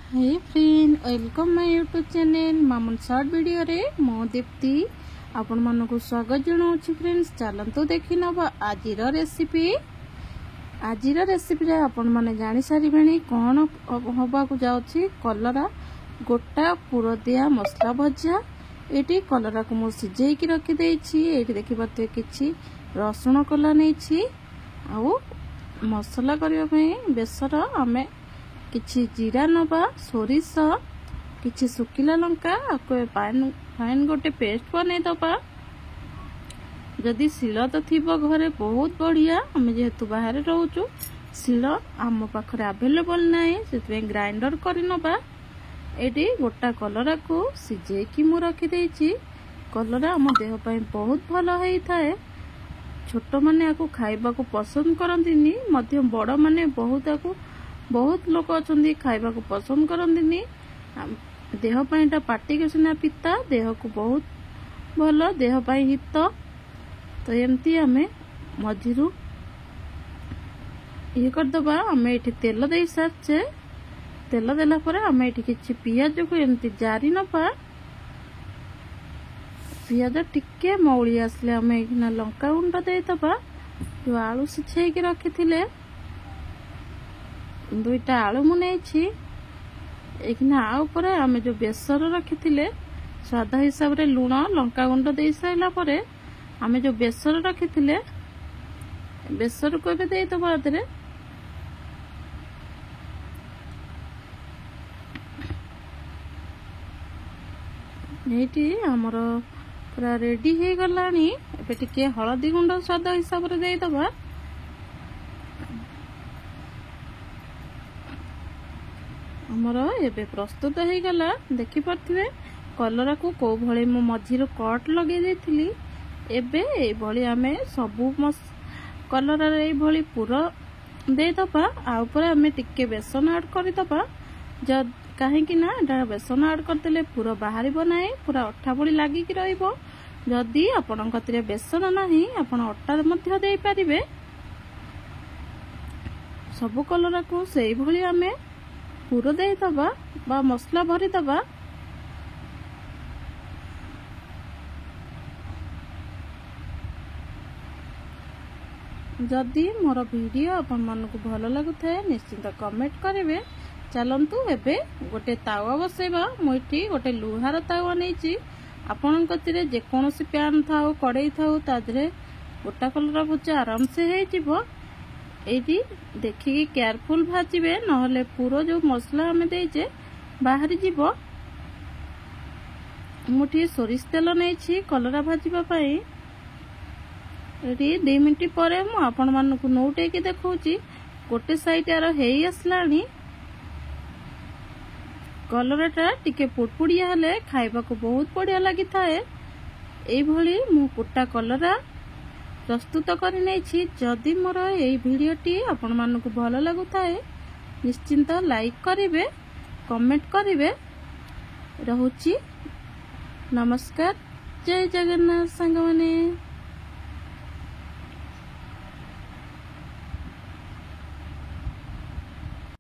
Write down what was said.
Hey friend, welcome my YouTube channel Mamun short ଭିଡ଼ିଓରେ ମୁଁ ଦୀପ୍ତି ଆପଣମାନଙ୍କୁ ସ୍ୱାଗତ ଜଣାଉଛି। ଫ୍ରେଣ୍ଡସ୍, ଚାଲନ୍ତୁ ଦେଖିନେବା ଆଜିର ରେସିପି। ଆଜିର ରେସିପିରେ ଆପଣମାନେ ଜାଣିସାରିବେଣି କ'ଣ ହେବାକୁ ଯାଉଛି। କଲରା ଗୋଟା ପୁର ଦିଆ ମସଲା ଭଜା। ଏଇଠି କଲରାକୁ ମୁଁ ସିଝେଇକି ରଖିଦେଇଛି। ଏଇଠି ଦେଖିପାରୁଥିବେ କିଛି ରସୁଣ କୋଲା ନେଇଛି, ଆଉ ମସଲା କରିବା ପାଇଁ ବେସର ଆମେ କିଛି ଜିରା ନେବା, ସୋରିଷ, କିଛି ଶୁଖିଲା ଲଙ୍କା, ଆକୁ ଫାଇନ୍ ଗୋଟେ ପେଷ୍ଟ ବନେଇଦେବା। ଯଦି ଶିଳ ତ ଥିବ ଘରେ ବହୁତ ବଢ଼ିଆ। ଆମେ ଯେହେତୁ ବାହାରେ ରହୁଛୁ, ଶିଳ ଆମ ପାଖରେ ଆଭେଲେବଲ୍ ନାହିଁ, ସେଥିପାଇଁ ଗ୍ରାଇଣ୍ଡର କରିନେବା। ଏଇଠି ଗୋଟା କଲରାକୁ ସିଝେଇକି ମୁଁ ରଖିଦେଇଛି। କଲରା ଆମ ଦେହ ପାଇଁ ବହୁତ ଭଲ ହେଇଥାଏ। ଛୋଟମାନେ ଆକୁ ଖାଇବାକୁ ପସନ୍ଦ କରନ୍ତିନି, ମଧ୍ୟ ବଡ଼ମାନେ ବହୁତ ଆକୁ ବହୁତ ଲୋକ ଅଛନ୍ତି ଖାଇବାକୁ ପସନ୍ଦ କରନ୍ତିନି। ଦେହ ପାଇଁ ଏଇଟା ପାଟିକୁ ସିନା ପିତା, ଦେହକୁ ବହୁତ ଭଲ, ଦେହ ପାଇଁ ହିତ। ତ ଏମିତି ଆମେ ମଝିରୁ ଇଏ କରିଦେବା। ଆମେ ଏଇଠି ତେଲ ଦେଇ ସାରିଛେ। ତେଲ ଦେଲା ପରେ ଆମେ ଏଇଠି କିଛି ପିଆଜକୁ ଏମିତି ଜାରି ନେବା। ପିଆଜ ଟିକେ ମଉଳି ଆସିଲେ ଆମେ ଏଇଖିନା ଲଙ୍କା ଗୁଣ୍ଡ ଦେଇଦେବା। ଯେଉଁ ଆଳୁ ସିଝେଇକି ରଖିଥିଲେ, ଦୁଇଟା ଆଳୁ ମୁଁ ନେଇଛି। ଏଇଖିନା ଆଉ ଉପରେ ଆମେ ଯେଉଁ ବେସର ରଖିଥିଲେ, ସ୍ୱାଦ ହିସାବରେ ଲୁଣ ଲଙ୍କା ଗୁଣ୍ଡ ଦେଇ ସାରିଲା ପରେ ଆମେ ଯେଉଁ ବେସର ରଖିଥିଲେ, ବେସରକୁ ଏବେ ଦେଇଦେବା ଏଥିରେ। ଏଇଠି ଆମର ପୁରା ରେଡି ହେଇଗଲାଣି। ଏବେ ଟିକେ ହଳଦୀ ଗୁଣ୍ଡ ସ୍ୱାଦ ହିସାବରେ ଦେଇଦେବା। ଆମର ଏବେ ପ୍ରସ୍ତୁତ ହେଇଗଲା। ଦେଖିପାରୁଥିବେ କଲରାକୁ କେଉଁ ଭଳି ମୁଁ ମଝିରୁ କଟ୍ ଲଗେଇ ଦେଇଥିଲି। ଏବେ ଏଇଭଳି ଆମେ ସବୁ କଲରାରେ ଏଇଭଳି ପୁର ଦେଇଦେବା। ଆଉ ଉପରେ ଆମେ ଟିକେ ବେସନ ଆଡ଼୍ କରିଦେବା, କାହିଁକି ନା ଏଟା ବେସନ ଆଡ଼୍ କରିଦେଲେ ପୁର ବାହାରିବ ନାହିଁ, ପୁରା ଅଠା ଭଳି ଲାଗିକି ରହିବ। ଯଦି ଆପଣଙ୍କ କତିରେ ବେସନ ନାହିଁ, ଆପଣ ଅଟାରେ ମଧ୍ୟ ଦେଇପାରିବେ। ସବୁ କଲରାକୁ ସେଇଭଳି ଆମେ ପୁର ଦେଇଦେବା ବା ମସଲା ଭରିଦେବା। ଯଦି ମୋର ଭିଡ଼ିଓ ଆପଣମାନଙ୍କୁ ଭଲ ଲାଗୁଥାଏ, ନିଶ୍ଚିନ୍ତ କମେଣ୍ଟ କରିବେ। ଚାଲନ୍ତୁ ଏବେ ଗୋଟେ ତାୱା ବସେଇବା। ମୁଁ ଏଠି ଗୋଟେ ଲୁହାର ତାୱା ନେଇଛି। ଆପଣଙ୍କ କତିରେ ଯେକୌଣସି ପ୍ୟାନ୍ ଥାଉ, କଡ଼େଇ ଥାଉ, ତା ଦେହରେ ଗୋଟା କଲରା ଭଜା ଆରାମସେ ହେଇଯିବ। ଏଇଠି ଦେଖିକି କେୟାରଫୁଲ୍ ଭାଜିବେ, ନହେଲେ ପୁର ଯେଉଁ ମସଲା ଆମେ ଦେଇଛେ ବାହାରି ଯିବ। ମୁଁ ଟିକେ ସୋରିଷ ତେଲ ନେଇଛି କଲରା ଭାଜିବା ପାଇଁ। ଏଠି 2 ମିନିଟ୍ ପରେ ମୁଁ ଆପଣମାନଙ୍କୁ ନଉଟେଇକି ଦେଖାଉଛି। ଗୋଟେ ସାଇଡ୍ ଆର ହେଇ ଆସିଲାଣି। କଲରାଟା ଟିକେ ପୁଡ଼ପୁଡ଼ିଆ ହେଲେ ଖାଇବାକୁ ବହୁତ ବଢ଼ିଆ ଲାଗିଥାଏ। ଏଇଭଳି ମୁଁ ଗୋଟା କଲରା ପ୍ରସ୍ତୁତ କରିନେଇଛି। ଯଦି ମୋର ଏଇ ଭିଡ଼ିଓଟି ଆପଣମାନଙ୍କୁ ଭଲ ଲାଗୁଥାଏ, ନିଶ୍ଚିନ୍ତ ଲାଇକ୍ କରିବେ, କମେଣ୍ଟ କରିବେ। ରହୁଛି, ନମସ୍କାର, ଜୟ ଜଗନ୍ନାଥ ସାଙ୍ଗମାନେ।